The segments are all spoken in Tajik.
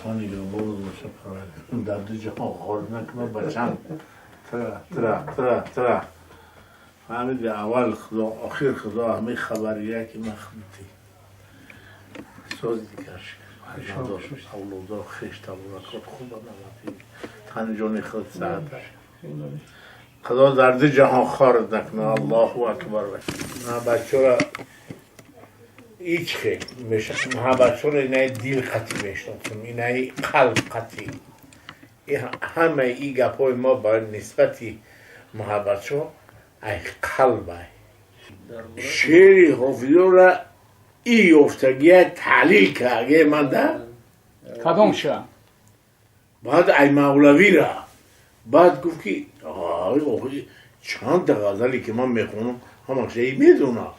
Худо нигаҳбон боша, Парвардигор дар ду ҷаҳон хор накунад, бачам. Тра тра тра тра фаҳмиди, аввал Худо, охир Худо, ҳамаи хабария ки ман худти сози дигар шуд, авлодо, хеш таборакот хуб намати, тани ҷони худ саҳата. Худо дар ду ҷаҳон хорат накунад. Аллоҳу акбар. На бачаро ҳеҷ хел муҳаббатшоро инаи дил қатӣ мешиносам, инаи қалб қатӣ. Ҳамаи ин гапҳои мо ба нисбати муҳаббатшо ай қалбай. Шеъри Ҳофизора и ёфтагия таҳлил карге манда. Кадом ша? Баъд ай Мавлавира баъд гуфт, ки чанда ғазале ки ман мехонам, ҳамаша и медонам,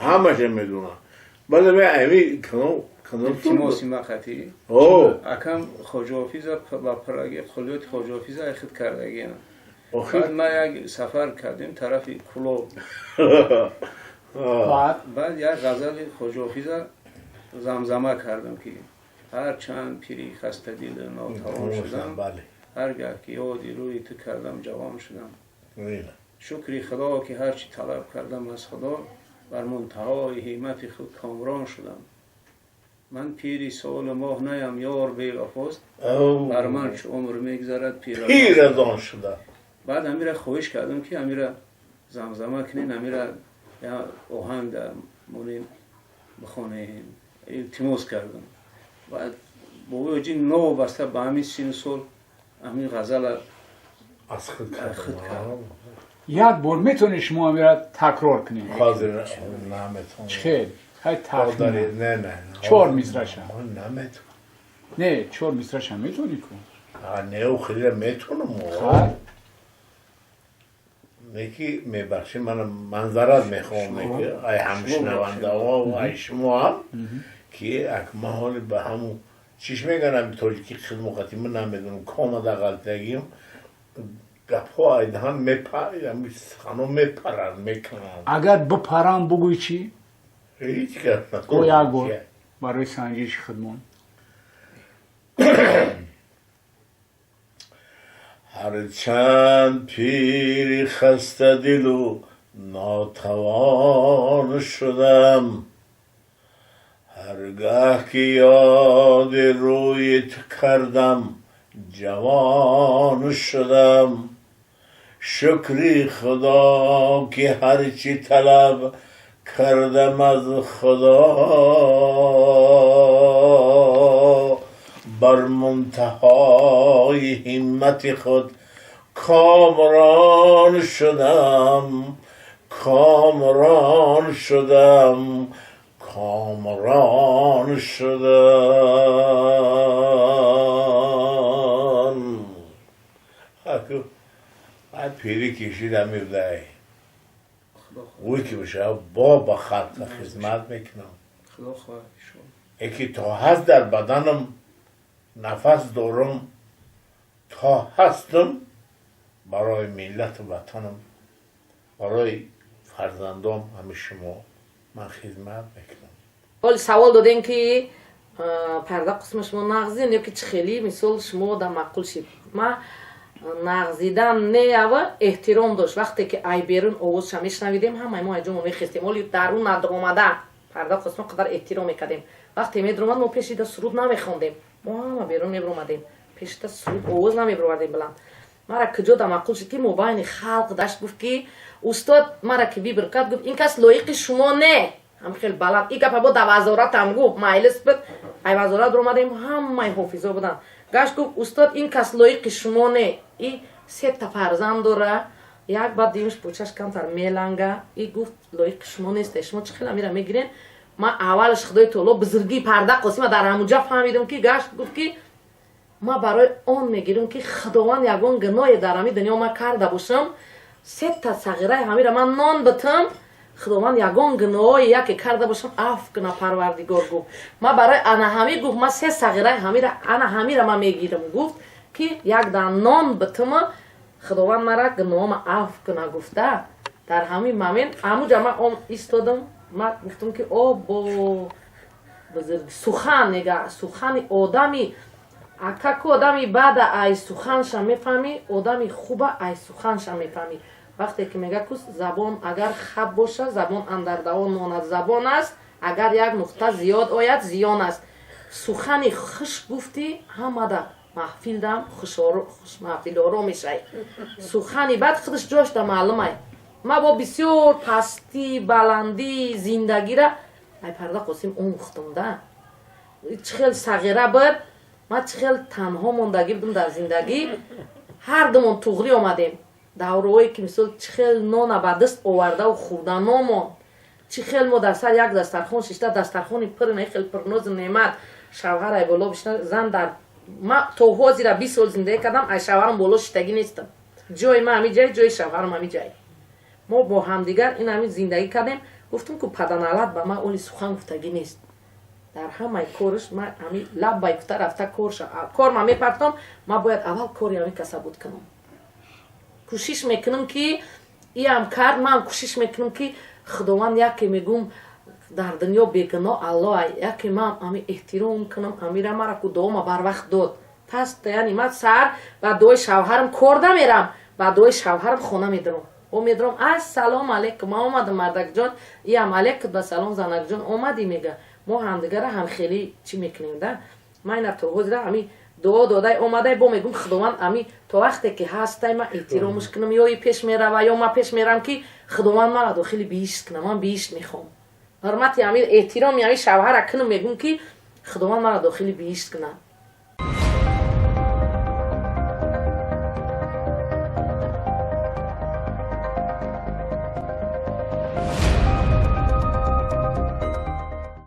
ҳамаша медонам. Баъд ами канал. Илтимоси мақатӣ акам Хоҷаҳофиза ба праги қулиёти Хоҷаҳофиза айхид кардагиам. Баъд ма як сафар кардем тарафи Кулоб. Баъд як ғазали Хоҷаҳофиза замзама кардам, ки ҳарчанд пири хастадилу нотавон шудам, ҳар гаҳ ки ёди рӯи ту кардам, ҷавон шудам. Шукри Худо, ки ҳарчи талаб кардам аз Худо, бар мунтаҳои ҳиммати худ комрон шудам. Ман пири солу моҳ наям, ёр бевафост, бар ман чу умр мегзарад. Пиразон шуда. Баъд амира хоҳиш кардам, ки амира замзама кунен, амира оҳанг монем, бихонем. Илтимос кардам. Баъд бобои новобаста ба ҳамин сину сол ҳамин ғазала аз худ кард. Як бор метавонед шумо амира такрор кунед? Ҳозир наметавонам. Чӣ хай? Не, не. Чор мисраша. Наметавонам. Не, чор мисраша метавонӣ ку. Не, хеле метавонам. Хай. Неки мебахшӣ, ман манзарат мехоҳам, ки ай ҳамшунавандаҳо, ай шумо ҳам, ки ак ман ҳоли ба ҳамун чиш меганам, тоҷики хидмуқати ман намедонам, комада ғалтагим, гапҳо айдаҳан сухано мепаранд, мекунанд. Агар бипарам, бугӯй чӣ? Ҳеҷ гап. Го, як бор барои санҷиши худмон. Ҳарчанд пири хастадилу нотавон шудам, ҳаргаҳ ки ёди рӯи ту кардам, ҷавон шудам. Шукри Худо, ки ҳарчи талаб кардам аз Худо, бар мунтаҳои ҳиммати худ комрон шудам, комрон шудам, комрон шудам. Ай пирӣ кишидам, мирдай ӯй ки бошад, бо ба халқа хизмат мекунам, яке то ҳаст дар баданам нафас дорам, то ҳастам, барои миллату ватанам, барои фарзандом, ҳами шумо ман хизмат мекунам. Ҳоли савол додем, ки парда қисма шумо нағзин ё ки чӣ хелӣ, мисол, шумо да маъқул шид. Ма нағзидан неява, эҳтиром дошт. Вақте ки ай берун овозша мешунавидем, ҳамаи мо айҷомо мехестем. Оли дарун надомада парда қисма қадар эҳтиром мекардем. Вақте медромад, мо пешида суруд намехондем, мо ҳама берун мебиромадем, пешида суруд овоз намебировардем баланд. Мара куҷо да маъқул шуд, ки мобайни халқ дашт гуфт, ки устод мара ки выбор кард, гуфт: «Ин кас лоиқи шумо не». Ҳам хел баланд и гапа бо да вазоратам гуфт. Майлис буд, ай вазорат омадем, ҳамаи ҳофизо буданд. Гашт гуфт: «Устод, ин кас лоиқи шумо не, и сета фарзанд дора, як баъд димш пӯчаш камтар меланга». И гуфт: «Лоиқи шумо несте, шумо чӣ хел амира мегирен?» Ма аввалаш Худои таоло бузургии Парда Қосима дар ҳамуҷа фаҳмидам, ки гашт гуфт, ки ма барои он мегирам, ки Худованд ягон гуноҳе дар ҳами дунё ма карда бошам, сета сағираи ҳамира ман нон битам, Худованд ягон гуноҳое яке карда бошам, афв куна Парвардигор. Гуфт: «Ма барои ана ҳами», гуфт, «ма се сағираи ҳамира, ана ҳамира ма мегирам». Гуфт, ки як дан нон битима, Худованд мара гуноҳома афв куна гуфта. Дар ҳамин момент ҳамуҷа ма он истодам, ма гуфтам, ки о бо бузург сухан нега, сухани одами. Акаку одами бада ай суханша мефаҳмӣ, одами хуба ай суханша мефаҳмӣ. Вақте ки мега ку забон агар хаб боша, забон андар давон монад, забон аст, агар як нуқта зиёд ояд, зиён аст. Сухани хуш гуфтӣ, ҳамада маҳфилдам хушмаҳфилоро мешавӣ. Сухани бад худаш ҷошда маълумай. Ма бо бисёр пастӣ баландӣ зиндагира ай Парда Қосим омӯхтам да. Чӣ хел сағира буд, ма чӣ хел танҳо мондагӣ будам дар зиндагӣ. Ҳар думон туғрӣ омадем, давраҳое ки мисол чӣ хел нона ба даст овардаву хӯрданомон, чӣ хел мо дар сар як дастархон шишта, дастархони пир хел пурнозу неъмат, шавҳар ай боло бишина, зан дар. Ма то ҳозира 20 сол зиндагӣ кардам, ай шавҳарам боло шиштагӣ нестам. Ҷои ма ҳами ҷай, ҷои шавҳарам ҳами ҷай. Мо бо ҳамдигар ин ҳамин зиндагӣ кардем. Гуфтам ку паданалат ба ман оли сухан гуфтагӣ нест. Дар ҳамаи корш ма ҳами лаббай гуфта рафта кор ма мепартом. Ма бояд аввал кори ҳами каса буд кунам. Кӯшиш мекунам, ки иам кард, ман кӯшиш мекунам, ки Худованд яке мегум дар дунё бегуноҳ Аллоҳ, яке ман ами эҳтиром кунам амира. Мара ку дуома барвақт дод. Пас яъне ман саҳар ба дуои шавҳарам кор намерам, ба дуои шавҳарам хона медаром. О медаром, ассалому алайкум, ман омадам, мардакҷон. Иам алайкум ба салом, занакҷон, омадӣ, мега. Мо ҳамдигара ҳамхелӣ чӣ мекунем да. Ман ина то ҳозира ами дуо додай омадай, бо мегум Худованд ами то вақте ки ҳастай, ман эҳтиромш кунам, ё и пеш мерава, ё ман пеш мерам, ки Худованд мара дохили биҳишт кунам. Ман биҳишт мехоҳам. Ҳурмати ами эҳтироми ами шавҳара кунам, мегум, ки Худованд мара дохили биҳишт кунад.